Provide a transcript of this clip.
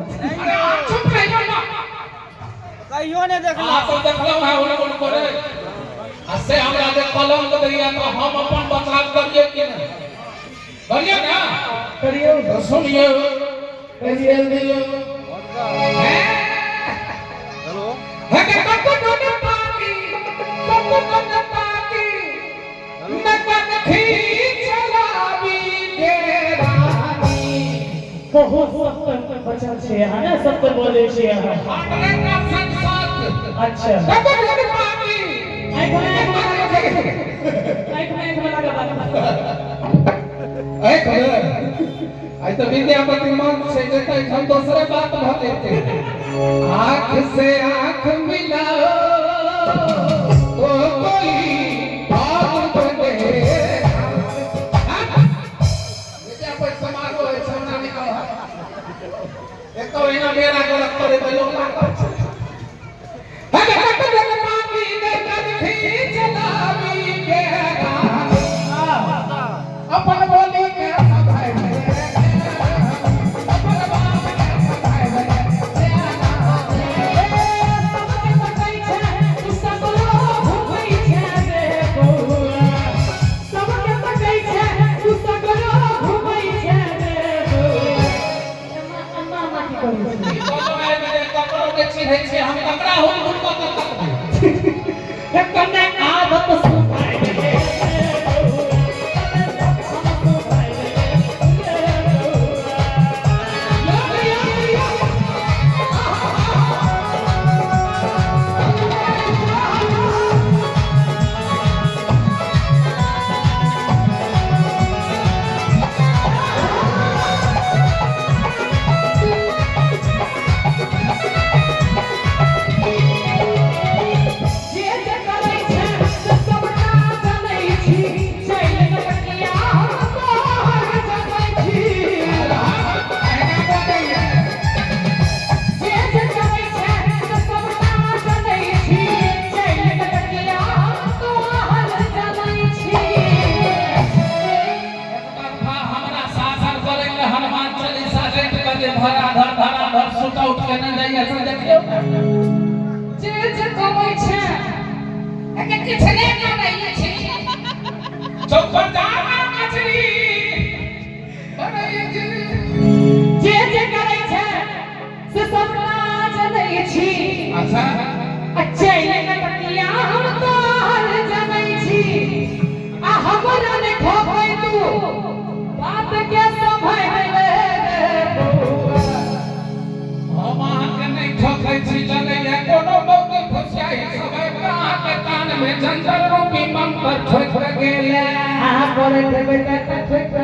अरे अहाँ चुप रहि जाउ ना। कहियो नहि देखलहुँ। अहाँ सब देखलहुँ है हुल हुल करे आ से हमरा जे कलंक दैया तऽ हम अपन बचाव करियै कि नहि करियै ना? करियौ। तऽ सुनियौ। करियौ। दियौ। हे के ककरो न ताकी, ककरो न ताकी, न कनखी चलाबी गे रानी। बहुत सत्य वचन छै अहाँ ने, सत्य बोलै छी अहाँ। 100% सत्य। अच्छा। ककरो न ताकी। आँखिमे आँखिमे आँखिमे लागल बात। आँखिमे आइ तऽ विद्यापति मन छै जे तऽ एहिठाम दोसरे बात भऽ जेतै। आँख से आँख मिलाओ तो कोई बात बने। विद्यापति समारोह होइ छै, ओना नहि कहब। एक तऽ ओहिना बेड़ा गलत करै तऽ लोक लागल छै। अपन बोली के सभाई, अपन बाप के सभाई। सबके तकै छै तू सगरो घुमै छै रे बौआ। सबके तकै छै तू सगरो घुमै छै रे बौआ। अम्मा अम्मा अम्मा की करै छै? ककरो के चिन्है छियै हम, ककरा हुल हुल कऽ कऽ तकबै? कने आदत सुधारि रे बौआ। सुधारि रे बौआ। यो यो यो। जे जे करै छै से सबटा जनै छी, चलि कटकिया हम तोहर जनै छी। एहिना बजैया। जे जे करै छै से सबटा जनै छी, चलि कटकिया हम तोहर जनै छी। एक तरफा हमरा शासन करै के हनुमान चालीसा रटि कऽ जे धराधर धराधर सुत उठ के नहि जाइए से देखियौ ने। जे जे करै छै एके किछु नहि करै छी, चौक पर जा ना कचरी बनै छी। जे जे करै छै से सबटा जनै छी। अच्छा। आ चलि कटकिया हम तोहर जनै छी। आ हमरा ने ठोकै तू, बात के सम्हारि ले रे बौआ। हम अहाँके नहि ठकै छी, लगैया कोनो मौगी फुसियाही सब आबि कऽ अहाँके कानमे जंतर रूपी मंत्र ठोकि गेलै। अहाँ करैत हेबै तऽ ठोकि।